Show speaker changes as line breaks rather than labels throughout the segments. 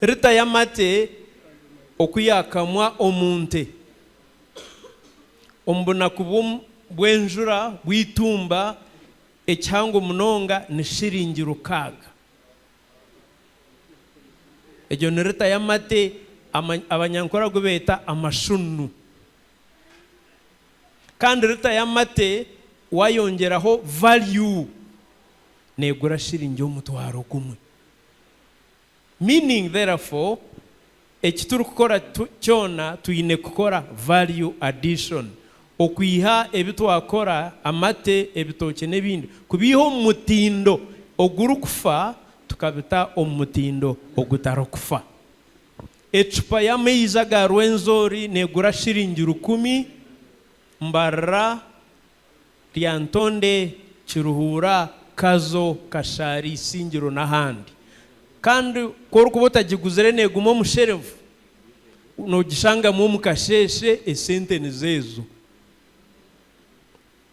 Rita y'amate oku yaakamwa omu nte omu bunaku bw'enjura bw'eitumba ekihango munonga ni shiringi rukaaga. Egyo ni rita y'amate Abanyankore agu beeta amashunu. Kandi rita y'amate waayongyeraho value neegura shiringi omutwaro gumwe. Meaning therefore, eki turikukora kyona twine kukora value addition, okwiha ebi twakora, amate, ebitookye n'ebindi, kubiiha omu mutindo ogurikufa tukabita omu mutindo ogutarikufa. Ecupa y'amaizi aga Rwenzori neegura shiringi rukumi, Mbarara, Lyantonde, Kiruhura, Kazo, Kashaari, Isingiro n'ahandi. Kandi ku orikuba otagiguzire neeguma omu sherefu, noogishangamu omu kasheeshe esente nizo ezo.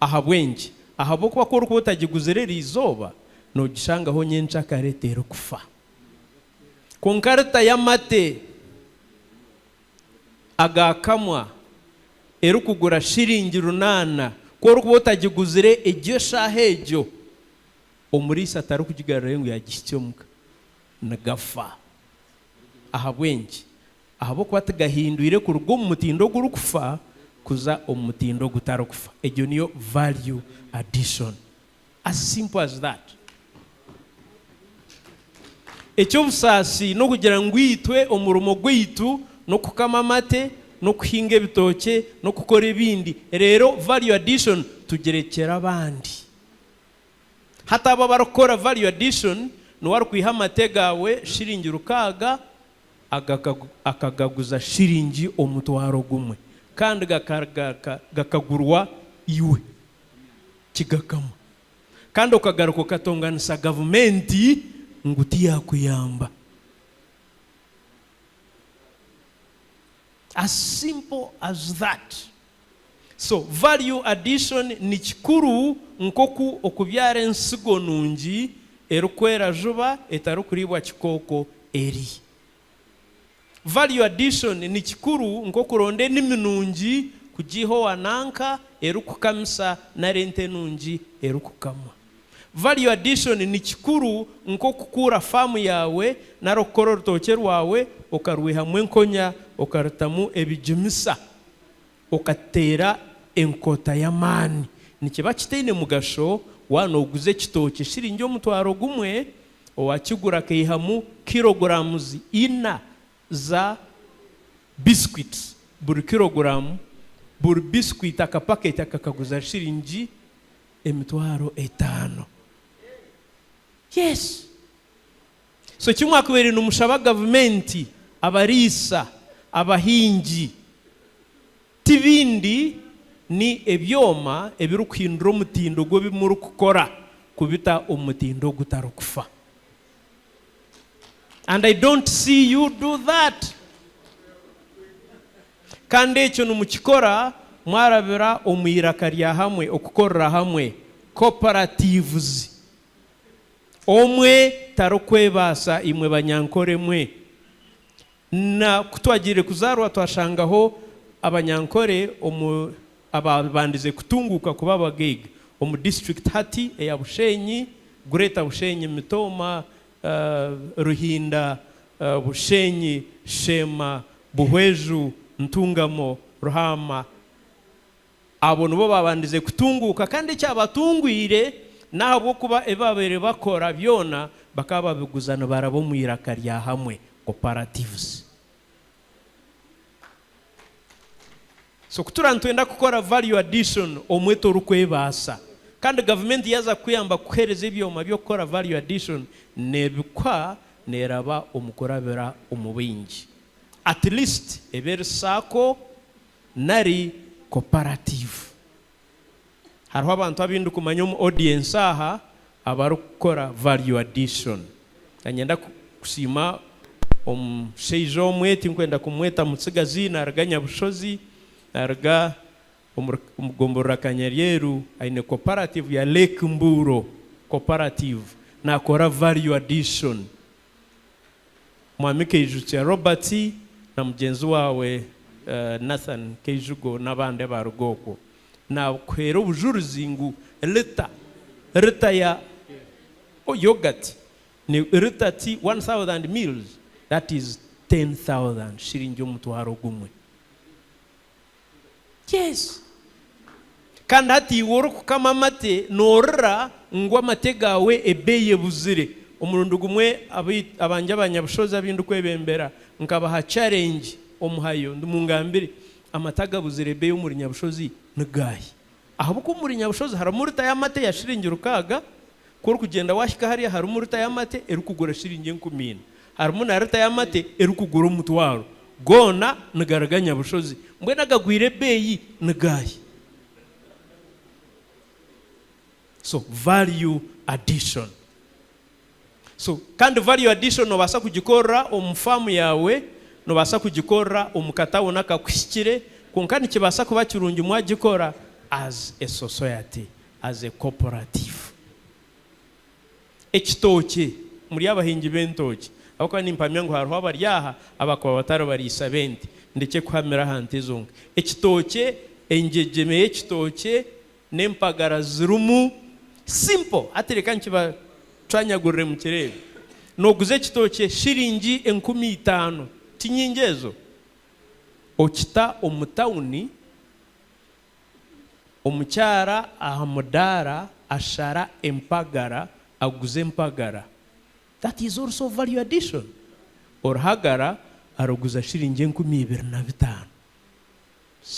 Ahabw'enki? Ahabw'okuba ku orikuba otagiguzire eriizooba, noogishangaho nyenkyakare terikufa. Kwonka rita y'amate agaakamwa erikugura shiringi runaana, ku orikuba otagiguzire egyo eshaaha egyo, omuriisa tarikugigarurayo ngu yaagihitsya omuka. Nigafa. Ahabw'enki? Ahabw'okuba tigahindwire kuruga omu mutindo ogurikufa kuza omu mutindo ogutarikufa. Egyo niyo value addition. As simple as that. Eky'obusaasi n'okugira ngu itwe omurimo gwaitu n'okukama amate, n'okuhinga ebitookye, n'okukora ebindi, reero value addition tugirekyera abandi. Hati abo abarikukora value addition niwe arikwiha amate gaawe shiringi rukaaga akagaguza shiringi omutwaro gumwe kandi gakagurwa iwe. Kigakama. Kandi okagaruka okatonganisa gavumenti ngu tiyakuyamba. As simple as that. So value addition ni kikuru nk'oku okubyara ensigo nungi erikwera juba etarikuriibwa kikooko eri. Value addition ni kikuru nk'okuronda enimi nungi kugiiha owa nanka erikukamisa nari ente nungi erikukamwa. Value addition ni kikuru nk'okukuura faamu yaawe nari okukora orutookye rwawe okarwihamu enkonya okarutamu ebigimisa okateera enkota y'amaani. Nikiba kitaine mugasho waaba nooguza ekitookye shiringi omutwaro gumwe Owakigura akaihamu kiloguramuzi ina za biscuits buri kiloguramu, buri biscuit akapaketi akakaguza shiringi emitwaro etaano. Yes! So eki mwakubaire nimushaba gavumenti, abariisa, abahingi, ti bindi ni ebyoma ebirikuhindura omutindo gw'ebi murikukora kubita omu mutindo ogutarikufa. And I don't see you do that. Kandi ekyo nimukikora mwarabira omu iraka rya hamwe, okukorera hamwe, cooperatives. Omwe tarikwebaasa imwe Banyankore mwe. Na ku twagiire kuzaarwa twashangaho Abanyankore omu abaabandize kutunguuka kuba abagaiga omu disiturikiti hati eya Bushenyi, Greater Bushenyi, Mitooma, Ruhinda, Bushenyi, Sheema, Buhweju, Ntungamo, Ruhaama. Abo nibo baabandize kutunguuka kandi ekyabatungwire n'ahabw'okuba ebi baabaire bakora byona bakaba babiguza nibaraba omu iraka rya hamwe, cooperatives. So ku turaba nitwenda kukora value addition omwe torikwebaasa kandi gavumenti yaaza kukuyamba kukuheereza ebyoma by'okukora value addition neebikuha neeraba omu kurabira omu baingi. At least ebe eri sacco nari cooperative. Hariho abantu abu ndikumanya omu audience aha abarikukora value addition. Niinyenda kusiima omushaija omwe, tinkwenda kumweta mutsigazi, naruga Nyabushozi, naruga omu gomborora Kanyaryeru, aine cooperative ya Lake Mburo cooperative, nakora value addition. Mwami Keijutsya Robert na mugyenzi waawe Nathan Keijugo n'abandi abaaruga okwo. Naakuheera obujurizi ngu lita, lita ya yoghurt ni lita ti 1000 mils, that is 10,000 shiringi omutwaro gumwe. Yes. Kandi hati iwe orikukama amate noorira ngu amate gaawe ebeeyi ebuzire. Omurundi gumwe abangye abanyabushozi abu ndikwebembera nkabaha challenge omuhayo nti mungambire amate agabuzire ebeeyi omuri Nyabushozi ni gaahi? Ahabw'okuba omuri Nyabushozi harimu rita y'amate ya shiringi rukaaga, ku orikugyenda waahika hariya harimu rita y'amate erikugura shiringi enkumi ina. Harimu na rita y'amate erikugura omutwaro. Goona nigaruga Nyabushozi. Mbwenu agagwire ebeeyi ni gaahi? So value addition. So kandi value addition nobaasa kugikorera omu faamu yaawe, nobaasa kugikorera omu katawuni akakuhikire, kwonka nikibaasa kuba kirungi mwagikora as a society, as a cooperative. Ekitookye, muri abahingi b'entookye, ahabw'okuba nimpamya ngu hariho abari aha abakuba batari bariisa b'ente, ndekye kuhamira aha nte zonka. Ekitookye, engyegyeme y'ekitookye n'empagara zirimu, simple, hati reka nkibacwanyagurire mukireebe. Nooguza ekitookye shiringi 5000, ti nyingi ezo? Okita omu tawuni, Omukyara aha mudaara ashara empagara aguza empagara that is also value addition. Oruhagara aruguza shiringi 2500.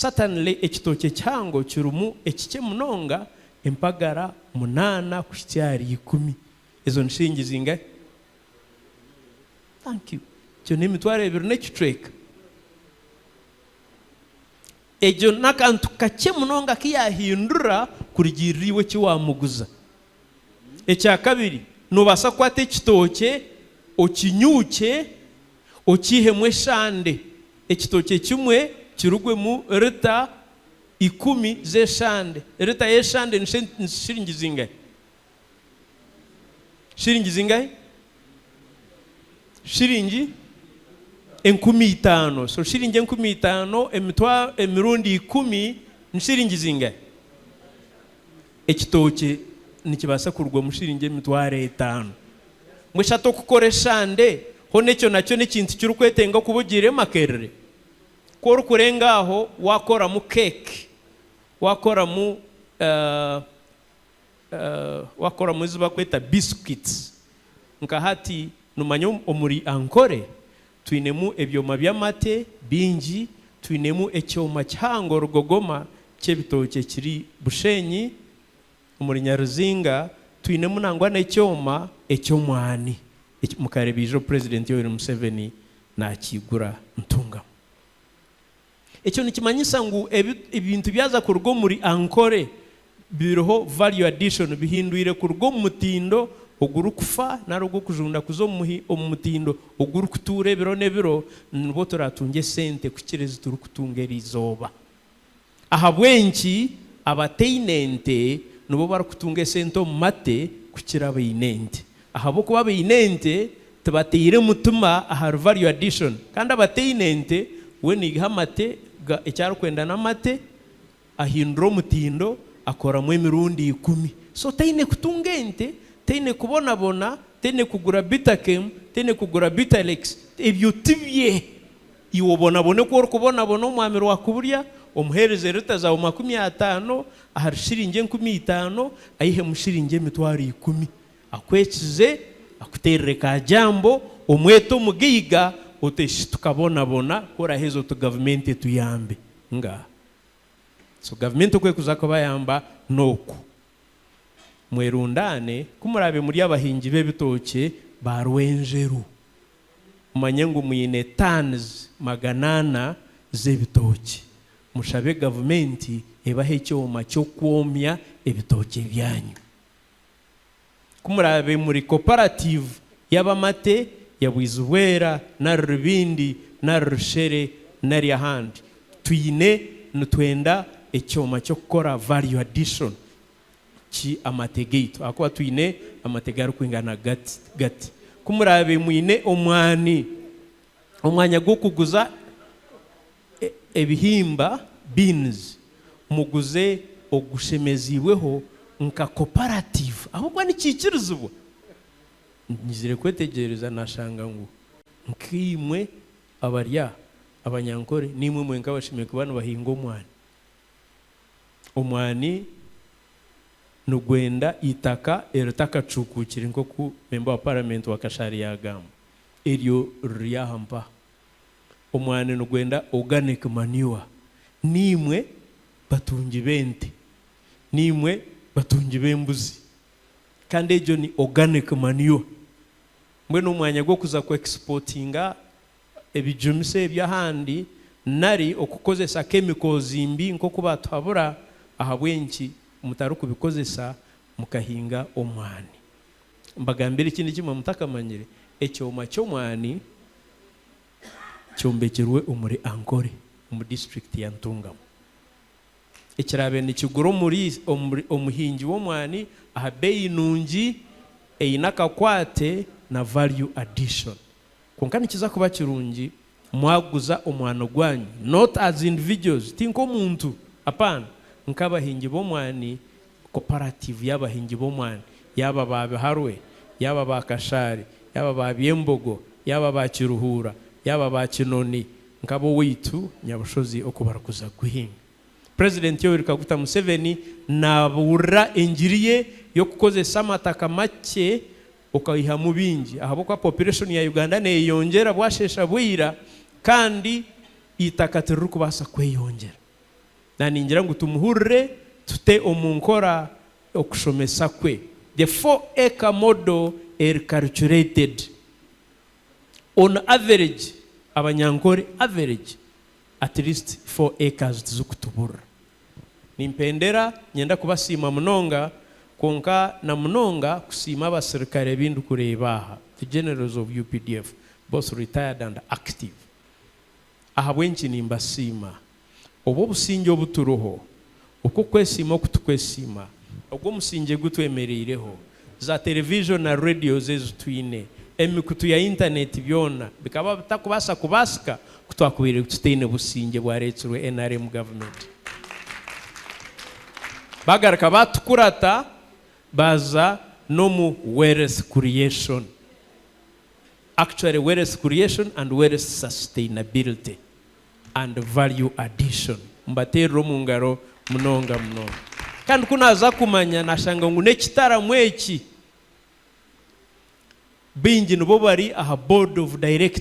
Certainly ekitookye kihango kirimu ekikye munonga empagara munaana kuhitsya ahari ikumi. Ezo ni shiringi zingahi? Thank you. Ekyo n'emitwaro ebiri n'ekicweka. Egyo n'akantu kakye munonga aku yaahindura kurugiirira iwe eki waamuguza. Ekya kabiri, noobaasa kukwata ekitookye okinyuukye okiihemu eshande. Ekitookye kimwe kirugwemu rita ikumi z'eshande. Rita y'eshande ni shiringi zingahi? Shiringi zingahi? Shiringi 5000. So shiringi 5000 emitwaro emirundi ikumi ni shiringi zingahi? Ekitookye nikibaasa kurugwamu shiringi 50,000. Mbwenu shi hati okukora eshande hoona ekyo nakyo n'ekintu kirikwetenga okuba ogiire Makerere? Ku orikurenga aho waakoramu keeki, waakoramu Wakoramu ezi bakweta biscuits. Nka hati nomanya omuri Ankole twinemu ebyoma by'amate bingi, twinemu ekyoma kihango rugogoma ky'ebitookye kiri Bushenyi, omuri Nyaruzinga twinemu nangwa n'ekyoma eky'omwani mukareeba ijo Purezidenti Yoweri Museveni nakiigura Ntungamo. Ekyo nikimanyisa ngu ebintu byaza kuruga omuri Ankole biriho value addition, bihindwire kuruga omu mutindo ogurikufa nari ogw'okujunda kuza omu mutindo ogurikutuura ebiro n'ebiro, nibwo turaatungye esente kukira ezi turikutunga eriizooba. Ahabw'enki abataine nte nibo barikutunga esente omu mate kukira abaine ente? Ahabw'okuba abaine ente tibataire mutima ahari value addition kandi abataine ente we naiha amate ga eki arikwenda n'amate ahindura omutindo akoramu emirundi ikumi. So taine kutunga ente, taine kubonabona, taine kugura Bitakem, taine kugura Bitalex, ebyo tibye. Iwe obonabone ku orikubonabona omwami Rwakuburya, omuheereze rita zaawe 50 ahari shiringi 5000, aihemu shiringi 100,000. Akwekize, akuteerere ka jambo, omwete omugaiga, oti eshi tukabonabona, ku oraheza oti gavumenti etuyambe. Ngaaha. So gavumenti oku erikuza kubayamba n'oku. Mwerundaane, ku muraabe muri abahingi b'ebitookye ba Rwenjeru, mumanye ngu mwine tons 400 z'ebitookye. Mushabe gavumenti ebahe ekyoma ky'okwomya ebitookye byanyu. Ku muraabe muri cooperative y'abamate ya Bwizibwera nari Rubindi nari Rushere nari ahandi, twine nitwenda ekyoma ky'okukora value addition ki amate gaitu ahakuba twine amate garikwingana gati gati. Ku muraabe mwine omwani. Omwanya gw'okuguza ebihimba, beans, muguze ogushemeziibweho nka cooperative ahabw'okuba nikiikirizibwa. Nyizire kwetegyereza nashanga ngu nkaimwe abari aha Abanyankore niimwe mwenka abashemereire kuba nibahinga omwani. Omwani nigwenda eitaka eritakacuukukire nk'oku memba wa paramenti wa Kashari yaagamba. Eryo riri aha mpaha. Omwani nigwenda organic manure. Niimwe batungi b'ente. Niimwe batungi b'embuzi. Kandi egyo ni organic manure. Mbwenu omu mwanya gw'okuza ku exportinga ebijumisa ebyo ahandi nari okukozesa chemicals mbi nk'oku baatuhabura, ahabw'enki mutarikubikozesa mukahinga omwani? Mbagambire ekindi eki mutakamanyire, ekyoma ky'omwani kyombekirwe omuri Ankole omu disiturikiti ya Ntungamo. Ekiraabe nikigura omuhingi w'omwani aha beeyi nungi eine akakwate na value addition. Kwonka nikiza kuba kirungi mwaguza omwani gwanyu not as individuals, ti nk'omuntu, apaana, nk'abahingi b'omwani, cooperative y'abahingi b'omwani, yaaba ba Biharwe, yaaba ba Kashaari, yaaba ba Byembogo, yaaba ba Kiruhura, yaaba ba Kinoni, nk'ab'owaitu Nyabushozi oku barikuza kuhinga. Purezidenti Yoweri Kaguta Museveni naabuurira engiri ye y'okukozesa amataka makye okaihamu bingi ahabw'okuba population ya Uganda neyeyongyera bwasheesha bwira kandi eitaka tiririkubaasa kweyongyera. Na ningira ngu tumuhurire tute omu nkora okushomesa kwe. The 4 acre model eri calculated on average Abanyankore average at least 4 acres tizikutuburira. Nimpendera nyenda kubasiima munonga kwonka na munonga kusiima abasirikare abu ndikureeba aha, the generals of UPDF, both retired and active. Ahabw'enki nimbasiima? Obu obusingye obu turiho, oku okwesiima oku tukwesiima, ogu omusingye gu twemereireho, za television na radios ezi twine, emikutu ya intaneti byona bikaba bitakubaasa kubaasika ku twakubaire tutaine busingye bwaretsirwe nrm government. Bagaruka batukurata baza n'omu wealth creation. Actually wealth creation and wealth sustainability and value addition. Mbateerere omu ngaro munonga munonga. Kandi ku naaza kumanya nashanga ngu n'ekitaramo eki baingi nibo bari aha board of directors.